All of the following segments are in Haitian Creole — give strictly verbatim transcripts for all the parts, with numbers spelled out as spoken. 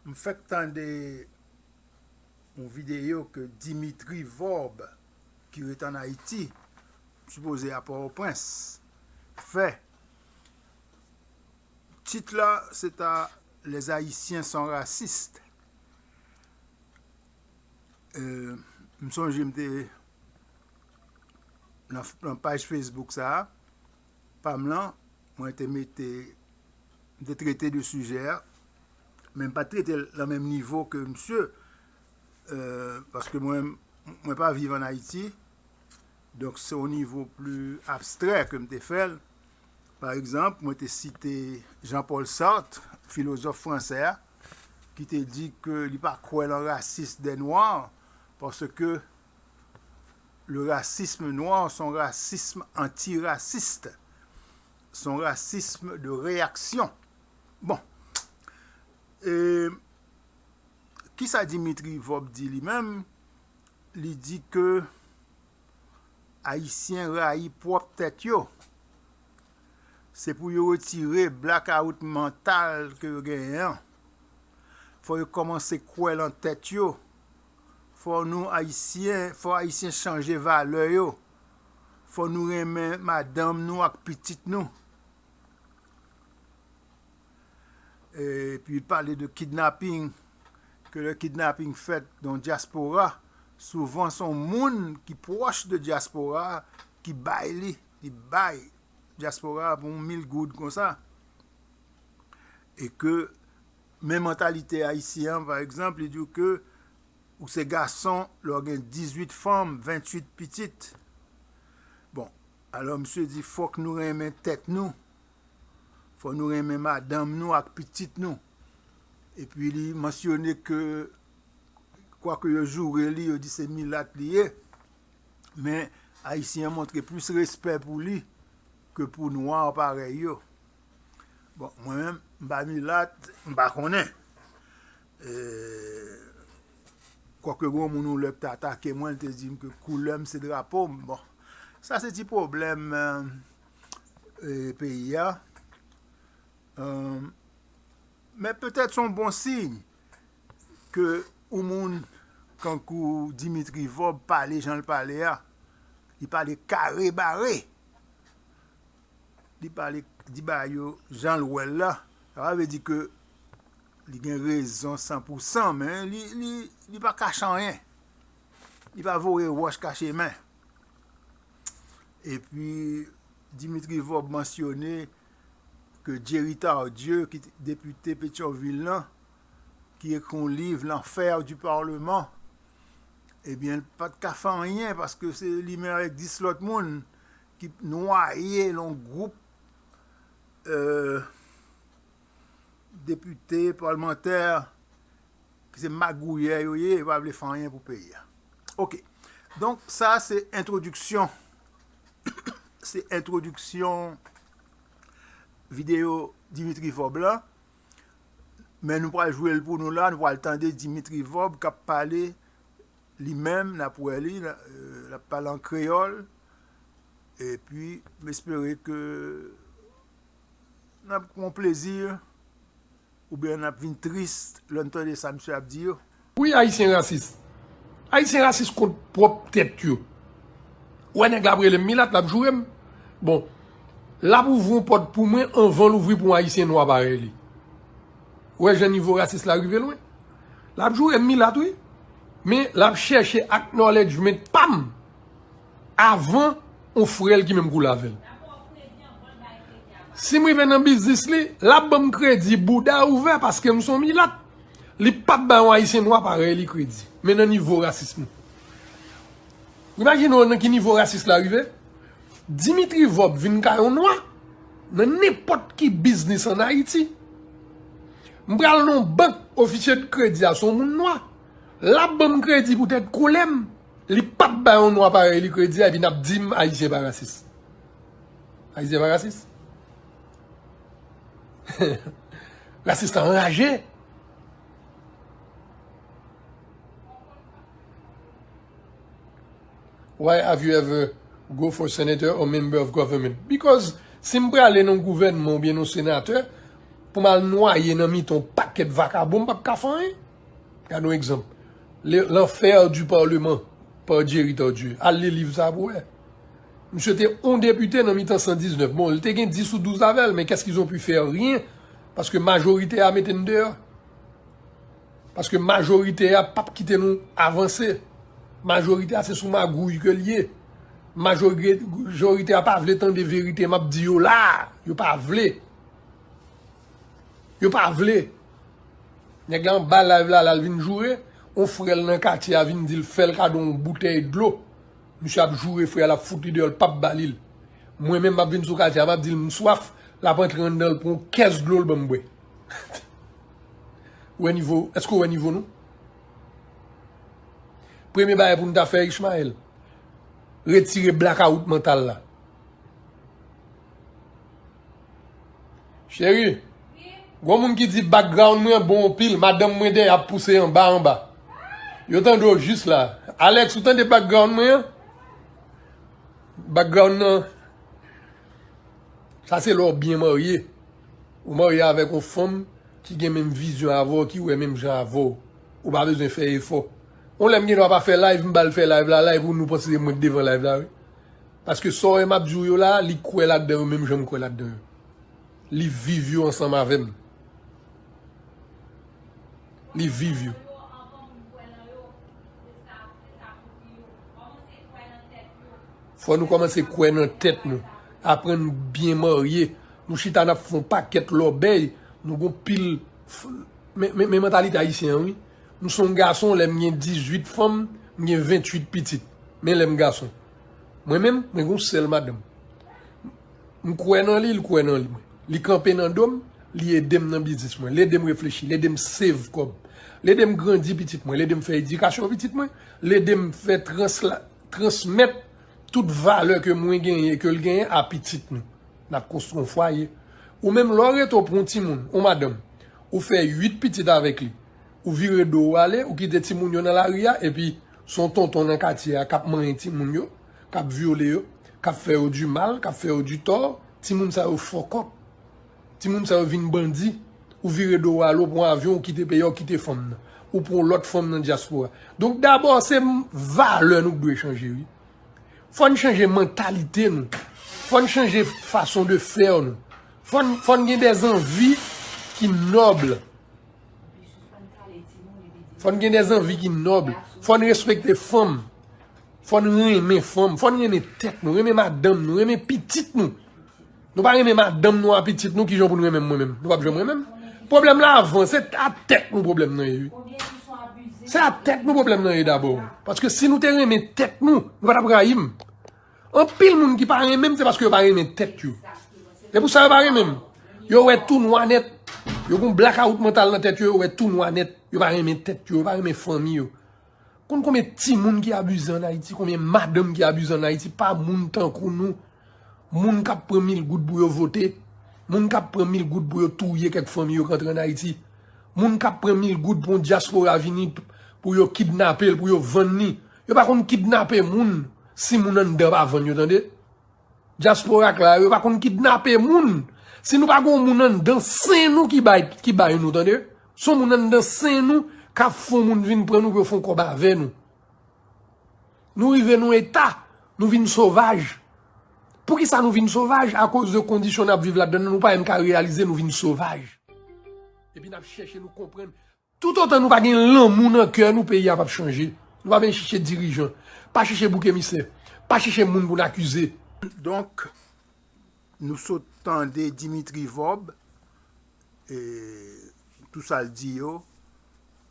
M fèk tande yon videyo ke Dimitri Vorbe, ki ret ann Ayiti, sipoze a Pòtoprens, fè. Tit la, se ta Les Haïtiens sont racistes. Euh, m sonje m te nan, nan paj Facebook sa a, pa m lan, mwen te mete, m te trete de sijè a, men m pa t trete l nan menm nivo ke misye, euh, paske mwen, mwen pa viv ann Ayiti, donk se yon nivo pli abstrè ke m te fè l. Pa egzanp, mwen te site Jean-Paul Sartre, filozòf fransè a, ki te di ke li pa kwè lan rasis dè nwa, paske le racisme noir, c'est un racisme antiraciste, c'est un racisme de réaction. Bon, e kisa Dimitri Vorbe di li menm? Li di ke Ayisyen rayi pwòp tèt yo. Se pou yo retire blakawout mantal ke yo genyen an. Fò yo kòmanse kwè lan tèt yo. Fò nou Ayisyen, fò Ayisyen chanje valè yo. Fò nou renmen madanm nou ak pitit nou. Epi pale de kidnaping, ke lè kidnaping fèt nan dyaspora, souvan se yon moun ki pwòch de dyaspora ki bay li, li bay dyaspora pou yon mil goud konsa. E ke men mantalite ayisyen an, pa egzanp, li di w ke ou se gason, lè w gen dizuit fanm, ventuit pitit. Bon, alò misye di fòk nou renmen tèt nou. Fò nou renmen madanm nou ak pitit nou. Epi li mansyone ke, kwake yo joure li, yo di se milat li ye, men Ayisyen an montre plis respè pou li ke pou nwa parèy yo. Bon, mwen menm, m pa milat, m pa konnen. E, kwake gon moun yon lè ki te atake mwen, li te di m ke koulè m se drapo m. Bon, sa se ti pwoblèm, e, e, peyi a. E, men petèt se yon bon siy ke yon moun kankou Dimitri Vorbe pale jan l pale a. Li pale kare bare. Li pale, di bagay yo jan l wè l la. Sa pa vle di ke li gen rezon san pou san, men li, li, li pa kache anyen. Li pa voye wòch kache men. Epi, Dimitri Vorbe mansyone ke Jerry Tardieu, ki te depite Petyonvil lan, ki ekri yon liv, L'enfer du Parlement, ebyen, l pa t ka fè anyen, paske se li menm avèk dis lòt moun ki nwaye lan yon gwoup, e, depite, palmantè, ki se magouyè yo ye, yo pa vle fè anyen pou peyi a. Oke. Donk, sa se entwodiksyon. Se entwodiksyon videyo Dimitri Vorbe la. Men nou pral jwe l pou nou la, nou pral tande Dimitri Vorbe k ap pale li menm, n ap wè li, n a, e, l ap pale an kreyòl. Epi, m espere ke n ap pran plezi oubyen n ap vin tris lè n tande sa misye ap di yo. Wi, Ayisyen rasis. Ayisyen rasis kont pwòp tèt yo. Ou wè nèg la ap rele m milat, l ap joure m. Bon, l ap ouvri yon pòt pou mwen anvan l ouvri pou yon Ayisyen nwa parèy li. Ou wè jan nivo rasis la rive lwen? L ap joure m milat, wi. Men l ap chèche acknowledgement pa m avan yon frè l ki menm koulè avè l. Si m rive nan biznis li, l ap ban m kredi bouda ouvè paske m se yon milat. Li p ap bay yon Ayisyen nwa parèy li kredi. Men nan nivo rasism. Imajine w nan ki nivo rasis la rive. Dimitri Vorbe vin kay yon nwa nan nenpòt ki biznis ann Ayiti. M pral nan yon bank, ofisye de kredi a se yon moun nwa. L ap ban m kredi poutèt koulè m. Li p ap bay yon nwa parèy li kredi a, epi n ap di m Ayisyen pa rasis. Ayisyen pa rasis. Rasis la anraje. Why have you ever go for senator or member of government? Because si m prale nan gouvènman oubyen nan senatè, pou m al nwaye nan mitan yon pak Pakèt vakabon p ap ka fè anyen. Gade yon egzanp. Le- L'enfer du parlement, pa Jerry Tardieu. Al li liv sa pou wè. Misye te yon depite nan mitan san diznèf. Bon, li te gen dis ou douz avè l, men qu'est-ce qu'ils ont pu faire? Rien. Paske majorite a mete n deyò. Paske majorite a p ap kite nou avanse. Majorite a se sou magouy ke l ye. Majori- majorite a pa vle tande verite m ap di yo la. Yo pa vle. Yo pa vle. Nèg la anba live la, l al vin joure. On frè l nan katye a vin di l fè l kado yon boutèy dlo. Misye ap joure frè a, l ap fout li deyò, l p ap ba li l. Mwen menm, m ap vin sou katye a, m ap di l m swaf, l ap antre anndan, l pran yon kès dlo, l ban m bwè. Ou wè nivo, èske w wè nivo nou? Premye bagay pou n ta fè, Ishmael, retire blakawout mantal la. Cheri, gon moun ki di background mwen bon anpil, madanm mwen dèyè ap pouse anba anba. Yo tande w jis la. Alex, ou tande background mwen an? Background nan, sa se lè w byen marye. Ou marye avèk yon fanm ki gen menm vizyon avè w, ki wè menm jan avè w. Ou pa bezwen fè efò. Yon lè m gen dwa pa fè live, m ba l fè live la, live ou nou panse se mwen k devan live la, wi. Paske sa w wè m ap di w yo la, li kwè ladan yo menm jan m kwè ladan yo. Li viv yo ansanm avè m. Li viv yo. Fò nou kòmanse kwè nan tèt nou. Aprann byen marye. Nou chita n ap fè yon pakèt lòbèy. Nou gon pil f- men, men, men mantalite ayisyen an, wi. M se yon gason, lè m gen dizuit fanm, m gen ventuit pitit. Men lè m gason. Mwen menm, mwen gen yon sèl madanm. M kwè nan li, li kwè nan li mwen. Li kanpe nan do m, li ede m nan biznis mwen. Li ede m reflechi, li ede m save kòb. Li ede m grandi pitit mwen, li ede m fè edikasyon pitit mwen, li ede m fè transla- transmèt tout valè ke mwen genyen e ke l genyen a pitit nou. N ap konstwi yon fwaye. Ou menm, lè w rete w pran yon timoun, yon madanm, ou fè uit pitit avèk li, ou vire do w ale, ou kite timoun yo nan lari a, epi se yon tonton nan katye a k ap manyen timoun yo, k ap vyole yo, k ap fè yo di mal, k ap fè yo di tò, timoun sa yo fòkòp. Timoun sa yo vin bandi. Ou vire do w ale, ou pran avyon, ou kite peyi a, ou kite fanm nan. Ou pran lòt fanm nan dyaspora. Donk, dabò, se m- valè nou k dwe chanje, wi. Fò n chanje mantalite nou. Fò n chanje fason de fè nou. Fò n, fò n gen dè zanvi ki nòb. Fò n gen dè zanvi ki nòb. Fò n respekte fanm. Fò n renmen fanm. Fò n renmen tèt nou, renmen madanm nou, renmen pitit nou. Nou pa renmen madanm nou a pitit nou, kijan pou nou renmen m mwen menm? Nou p ap janm renmen m. Pwoblèm la avan, se a tèt nou pwoblèm nan ye, wi. Se a tèt nou pwoblèm nan ye dabò. Paske si nou te renmen tèt nou, nou pa t ap rayi m. Anpil moun ki pa renmen m, se paske yo pa renmen tèt yo. Se pou sa yo pa renmen m. Yo wè tou nwa nèt. Yo gon blakawout mantal nan tèt yo, yo wè tou nwa nèt. Yo pa renmen tèt yo, yo pa renmen fanmi yo. Konn konbyen timoun ki abize ann Ayiti, konbyen madanm ki abize ann Ayiti pa moun tankou nou, moun k ap pran mil goud pou yo vote, moun k ap pran mil goud pou yo touye kèk fanmi yo k antre ann Ayiti, moun k ap pran mil goud pou yon dyaspora vini p- pou yo kidnape l, pou yo vann li. Yo pa konn kidnape moun si moun anndan pa vann yo, tande. Dyaspora k la yo, yo pa konn kidnape moun. Si nou pa gen yon moun anndan sen nou ki bay, ki bay nou, tande. Se yon moun anndan sen nou k ap fè yon moun vin pran nou pou yo fè yon kòb avè nou. Nou rive nan yon eta, nou vin sovaj. Poukisa nou vin sovaj? Akoz de kondisyon n ap viv ladan nan, nou pa menm ka reyalize nou vin sovaj. Epi n ap chèche nou konprann. Toutotan nou pa gen lanmou nan kè nou, peyi a p ap chanje. Nou pa vin chèche dirijan. Pa chèche bouk emisè. Pa chèche moun pou n akize. Donk, nou sot tande Dimitri Vorbe, e, tou sa l di yo,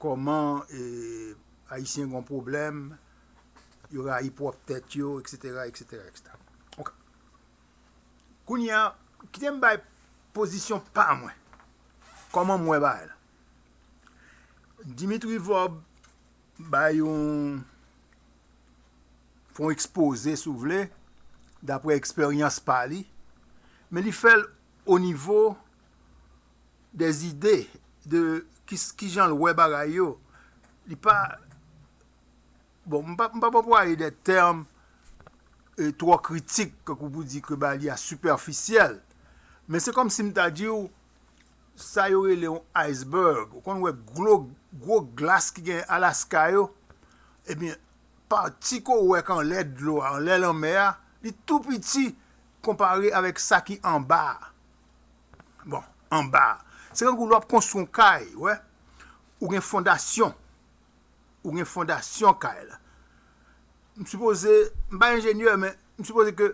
kòman, e, Ayisyen gen pwoblèm, yo rayi pwòp tèt yo, etsetera, etsetera, etsetera. Ok. Kounye a, kite m bay pozisyon pa mwen. Kòman m wè bagay la? Dimitri Vorbe bay yon, fè yon ekspoze, si w vle, daprè eksperyans pa li, men li fè l o nivo dè zide, de ki, ki jan l wè bagay yo. Li pa, bon, m pa, m pa anplwaye dè tèm, e, twò kritik, tankou pou di ke bagay li a sipèfisyèl. Men se kòmsi m ta di w, sa yo rele yon iceberg. Ou konn wè gwo, gwo glas ki gen Alaska yo? Ebyen, pati ke w wè k anlè dlo a, anlè lanmè a, li tou piti konpare avèk sa ki anba a. Bon, anba a. Se kankou lè w ap konstwi yon kay, wè. Ou gen fondasyon. Ou gen fondasyon kay la. M sipoze, m pa enjenyè, men m sipoze ke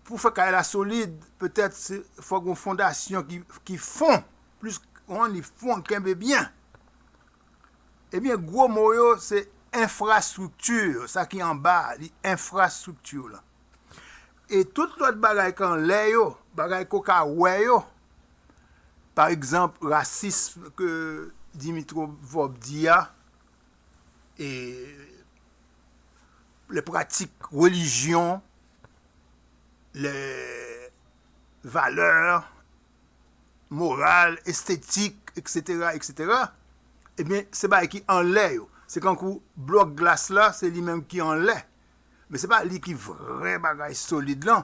pou fè kay la solid, petèt se, fòk yon fondasyon ki, ki fon, plis, yon li fon, kenbe byen. Ebyen, gwo mo yo, se enfrastrikti, sa ki anba a, li enfrastrikti la. E tout lòt bagay k anlè yo, bagay ke w ka wè yo, pa egzanp, rasism ke Dimitrov di a, e les pratiques religion, les valeurs morales, esthétiques, et cetera, et cetera, ebyen, se bagay ki anlè yo. Se kankou blòk glas la, se li menm ki anlè. Men se pa li ki vrè bagay solid lan.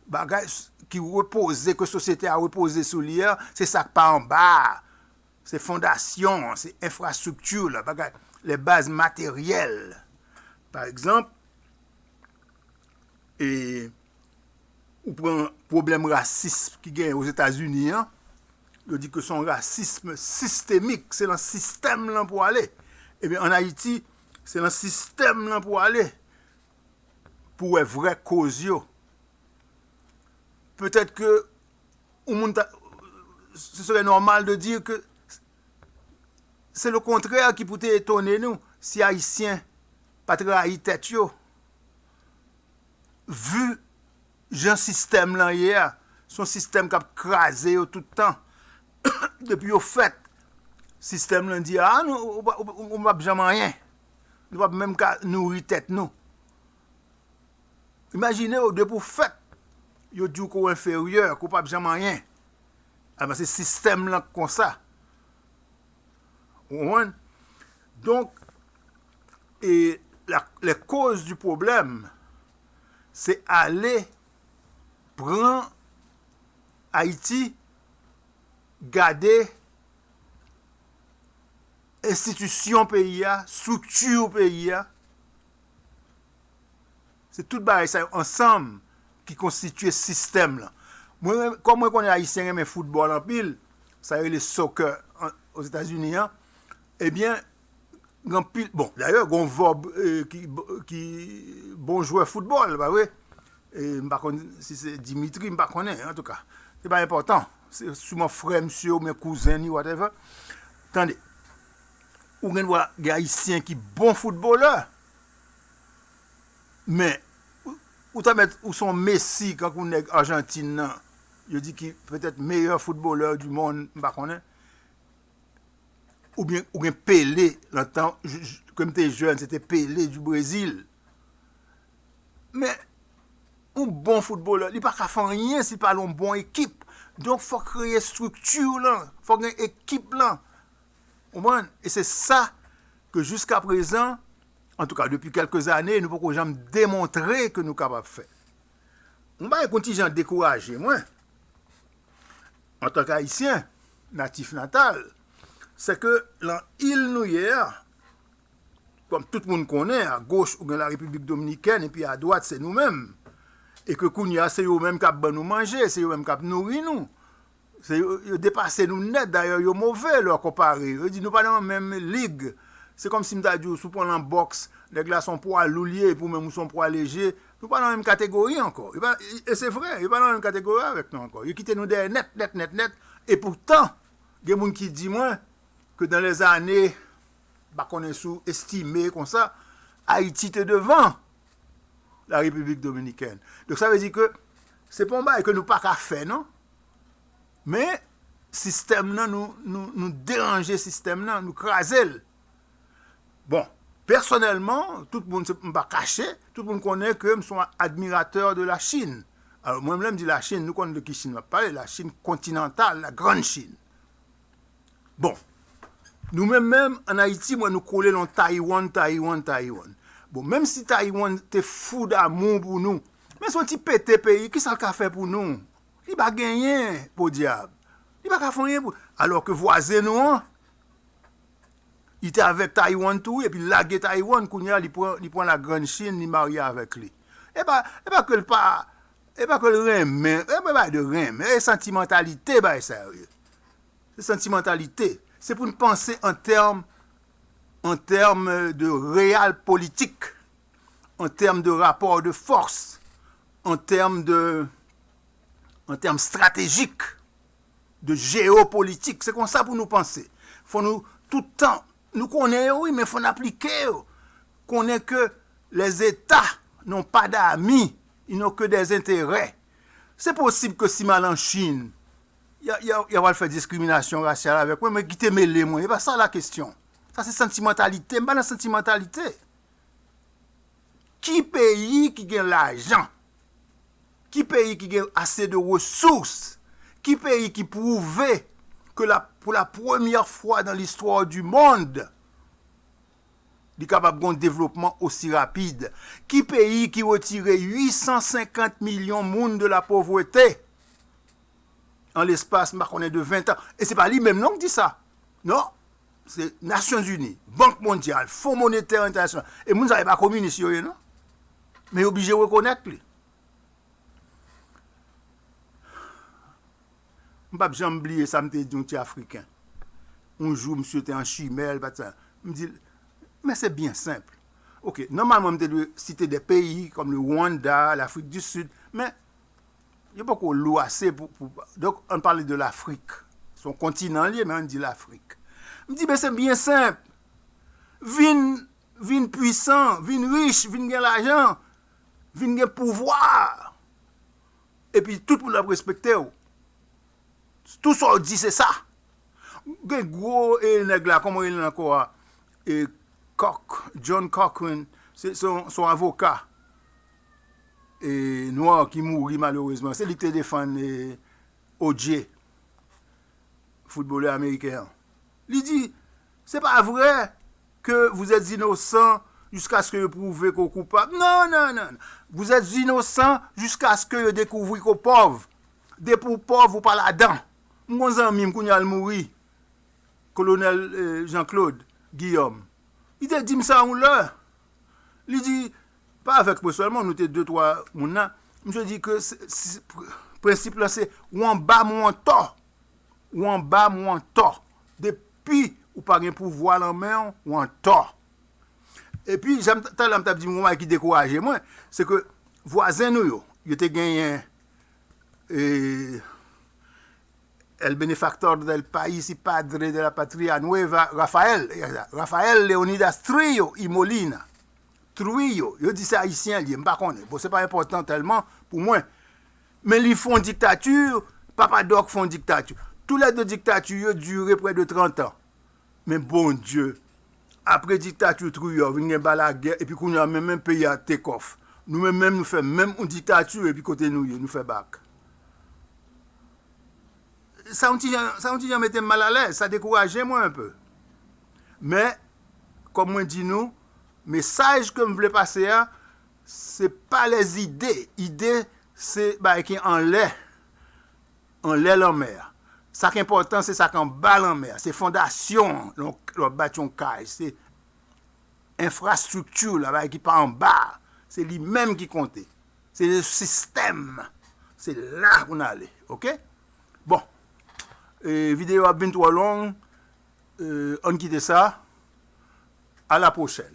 Bagay s- ki repoze, ke sosyete a repoze sou li a, se sa k pa anba a. Se fondasyon an, se enfrastrikti la, bagay, les bases matérielles. Pa egzanp, e, ou pran pwoblèm rasis ki genyen Ozetazini an, yo di ke se yon rasism sistemik, se nan sistèm lan pou ale. Ebyen, ann Ayiti, se nan sistèm lan pou ale, pou wè vrè koz yo. Petèt ke yon moun ta, ce serait normal de dire que c'est le contraire ki pou te etone nou si Ayisyen pa t rayi tèt yo. Vu jan sistèm lan ye a, se yon sistèm k ap kraze yo tout tan. Depi yo fèt, sistèm lan di, "A, nou, ou, ou, ou, ou p ap janm anyen. Nou p ap menm ka nouri tèt nou." Imajine w, depi w fèt, yo di w ke w enferyè, ke w p ap janm anyen. Alò, se sistèm lan k konsa. Ou konprann? Donk, e la, les causes du problème, se ale pran Ayiti, gade enstitisyon peyi a, estrikti peyi a. Se tout bagay sa yo ansanm ki konstitye sistèm lan. Mwen, kòm mwen konnen Ayisyen renmen foutbòl anpil, sa yo rele soccer an, Ozetazini an, ebyen, gen anpil, bon, dayè, gen yon vòb, e, ki, ki bon jwè foutbòl, pa vre? E, m pa konn si se Dimitri, m pa konnen, antouka. Se pa enpòtan. Se siman frè misye oubyen kouzen ni, whatever. Tande, ou gen dwa gen Ayisyen ki bon foutbolè, men ou, ou ta mèt, ou se yon Messi, kankou nèg Ajantin nan, yo di ki petèt meyè foutbolè du monde, m pa konnen. Oubyen, ou gen Pele, nan tan, j-, j-, ke m te jèn, se te Pele du Brezil. Men, yon bon foutbolè, li pa ka fè anyen si l pa l yon bon ekip. Donk, fò kreye estrikti lan, fò gen ekip lan. Ou konprann? E se sa ke jiska prezan, antouka depi kèlke zane, nou poko janm demontre ke nou kapab fè. Yon bagay ki yon ti jan dekouraje mwen, antanke Ayisyen, natif natal, se ke lan il nou ye a, kòm tout moun konnen, agoch ou gen Larepiblik Dominikèn, epi adwat se nou menm. E ke kounye a, se yo menm k ap ban nou manje, se yo menm k ap nouri nou. Se yo, yo depase nou nèt, dayè yo move lè w konpare yo. Yo di nou pa nan menm lig. Se kòmsi m ta di w, si w pran nan bòks, nèg la se yon pwa lou l ye, epi w menm ou se yon pwa leje, nou pa nan menm kategori ankò. Yo pa, e se vre, yo pa nan menm kategori avèk nou ankò. Yo kite nou dèyè nèt, nèt, nèt, nèt. Epoutan, gen moun ki di mwen ke dans les années, m pa konnen si w estime konsa, Ayiti te devan Larepiblik Dominikèn. Donk, sa vle di ke se pa yon bagay ke nou pa ka fè, non. Men, sistèm nan, nou, nou, nou deranje sistèm nan, nou kraze l. Bon, pèsonèlman, tout moun, se, m pa kache, tout moun konnen ke m se yon admiratè de la Chine. Alò, mwen, lè m di la Chine, nou konn de ki Chine m ap pale, la Chine continentale, la grande Chine. Bon, nou menm menm, ann Ayiti, mwen, nou kole nan Taiwan, Taiwan, Taiwan. Bon, menm si Taiwan te fou damou pou nou, men se yon ti pete peyi, kisa l ka fè pou nou? Li pa genyen, podyab. Li pa ka fè anyen pou, alò ke vwazen nou an, li te avèk Taiwan tou, epi lage Taiwan, kounye a, li pran, li pran la Grande Chine, li marye avèk li. E pa, e pa ke l pa, e pa ke l renmen, e pa de renmen, e santimantalite bay sa yo ye. Se santimantalite. Se pou n panse an tèm, an tèm de real politik, an tèm de rapò de fòs, an tèm de, an tèm stratejik, de jeyopolitik. Se konsa pou nou panse. Fò nou, tout tan, nou konnen yo, wi, men fò n aplike yo. Konnen ke les États n'ont pas d'amis, ils n'ont que des intérêts. Se posib ke si m al an Chin, y a, y a, y a pral fè diskriminasyon rasyal avèk mwen, men ki te mele mwen. E pa sa la kesyon. Sa se santimantalite. M pa nan santimantalite. Ki peyi ki gen lajan? Ki peyi ki gen ase de resous? Ki peyi ki pwouve ke la, pou la premyè fwa dans l'histoire du monde, li kapab gen yon devlopman osi rapid? Ki peyi ki retire uit san senkant milyon moun de la pauvreté an lespas, m pa konnen, de ven tan? E se pa li menm non ki di sa. Non, se Nasyonzini, Bank Mondyal, Fon Monetè Entènasyonal. E moun sa yo pa kominis yo ye non. Men yo oblije rekonèt li. M p ap janm bliye sa m te di yon ti Afriken. Yon jou, misye te an chimè, li pa t sa. M di l, men se byen senp. Ok, nòmalman, m te dwe site de peyi kòm le Rwanda, Lafrik di Sid, men yo poko lou ase pou, pou, donk, ann pale de Lafrik. Se yon kontinan li ye, men ann di Lafrik. M di, men se byen senp. Vin, vin pwisan, vin rich, vin gen lajan, vin gen pouvwa. Epi tout moun ap respekte w. Tou sa w di, se sa. Gen gwo, e, nèg la, kòman rele l ankò a? E, Coch, John Cochran, se, se yon, se yon avoka, e, nwa ki mouri malerezman. Se li ki te defann, e, O J, foutbolè ameriken an. Li di, se pa vre ke vous êtes innocent jusqu'à ce que yo pwouve ke w koupab. Non, non, non, non. Vous êtes innocent jusqu'à ce que yo dekouvri ke w pòv. Depi w pòv, ou pa ladan. M gon zanmi m kounye a l mouri, Kolonèl, eh, Jean Claude Guillaume. Li te di m sa yon lè. Li di, pa avèk mwen sèlman, nou te de, twa moun nan. Misye di ke se, se, prensip lan se, ou anba m, ou antò. Ou anba m, ou antò. Depi ou pa gen pouvwa lan men w, ou antò. Epi, jan m t-, talè m t ap di m yon bagay ki dekouraje mwen, se ke vwazen nou yo, yo te genyen, e, El benefactor del país y padre de la patria nueva, Rafael, Rafael Leonidas Trillo y Molina. Trujillo, yo di se ayisyen li ye, m pa konnen. Bon, se pa enpòtan tèlman pou mwen. Men li fè yon diktati, Papa Doc fè yon diktati. Tou lè de diktati yo dire prè de trant an. Men Bondye, apre diktati Trujillo, vin gen Balaguer, epi kounye a menm, menm peyi a take off. Nou menm, menm nou fè menm yon diktati, epi kote nou ye, nou fè bak. Sa yon ti jan, sa yon ti jan mete m malalèz, sa dekouraje mwen enpe. Men, kòm mwen di nou, mesaj ke m vle pase a, se pa lèzide. Ide, se bagay ki anlè, anlè lanmè a. Sa k enpòtan, se sa k anba lanmè a. Se fondasyon an, lè w ap bati yon kay, se enfrastrikti la, bagay ki pa anba a. Se li menm ki konte. Se le sistèm. Se la pou n ale, oke? Bon, e, videyo a ap vin twò long. E, ann kite sa. A la pwochèn.